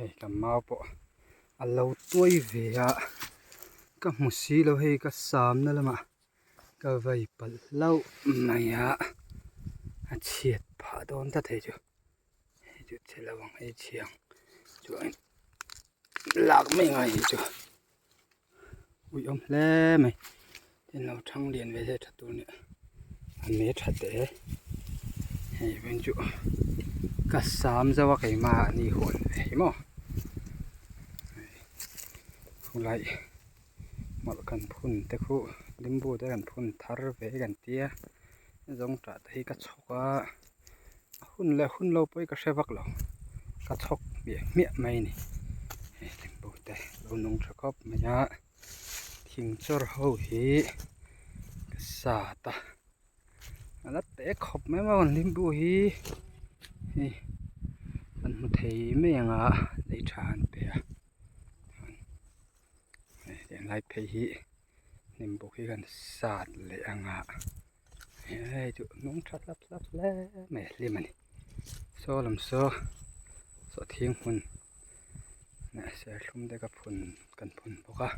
Hei ka mau pawh a lo tuai ve a ka hmu si lo hei ka samna lamah ka vai palh hlauh mai a a chhiat phah dawn ta thei chu hei chu chhe lo ang hei chhiang chuan lak mai ngai hi chu uiawm hle mai tin lo thang lian ve se tha tur nia a me tha teh e hei ven chu ka sam zo a keimah a ni huan ve hi maw khulai mawlh kan phun te khu limbu te kan phun thar ve kan tia zawngtah te hi ka chhawk a a hun leh hun lo pawh hi ka hre vak lo ka chhawk hmiah hmiah mai a ni hei limbu te lo nung tha khawp mai a thing chawr ho hi ka sat a a la teh khawp mai maw limbu hi hei kan hmu thei mai ang a lei tha an pe a hei tiang lai phei hi limbu hi kan sat leh ang a. Hei chu nung tha hlap hlap hle mai a hlim a ni saw lam saw sawhthing hmun leh serthlum te ka phun kan phun bawk a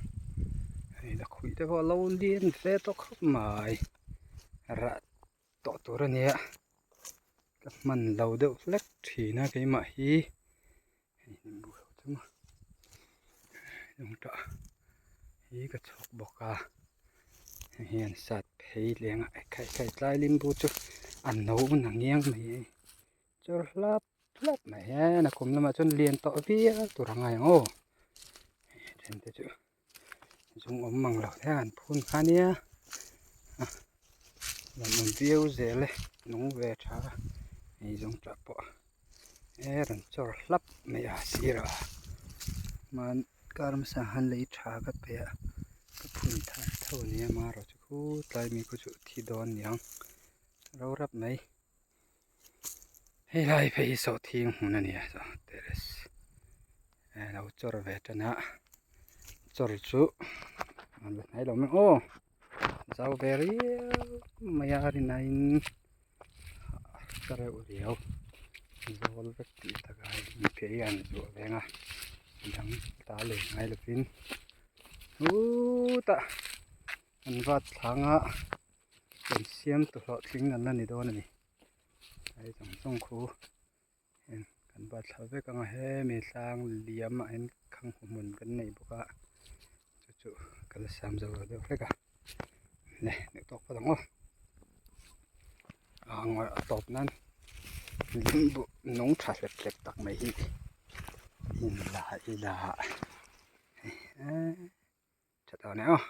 hei lakhuih te pawh a lo lian ve tawh khawp mai rah tawh tur a nia ka hman lo deuh hlek thin a keimah hi hei limbu ho chu maw lungtah hi ka chhawk bawk a hei hian sat phei leng a ekhai khai tlai limbu chu a no na ngiang mai a ni chawr hlap hlap mai hian a kum lamah chuan lian tawh viau tur a ngai ang aw hei then te chu zung awm mang lo te an phun kha nia a rawn awm viau zel e nung ve tha a hei zawng tah pawh e rawn chawr hlap mai a sirah hman kar hmasa han lei tha ka pe a ka phun thar tho a nia marawh chu khu tlai mi khu chu thi dawn niang ro rap mai hei lai phei hi sawhthing hmun a ni a saw terrace lo chawr ve tan a chawr chu a la hnai lo mai aw zau ve riau mai a rinaiin ka reuh riau zawl vek tih takah hei mipui an zuah veng a dang ta leh ngai lovin hutah an vat thlang a. Kan siam tu hlawhtling an la ni dawn a ni hei zawng zawng khu heng kan bat thla vek ang a hemi tlang liam ah hian khang hmun kan nei bawk a chu chu ka la siam zo lo deuh hlek a le duh tawk phawt ang aw a ngawih a tawp nan limbu nung tha hlep hlep tak mai hi in la ila hei eee tha tawh a ni aw.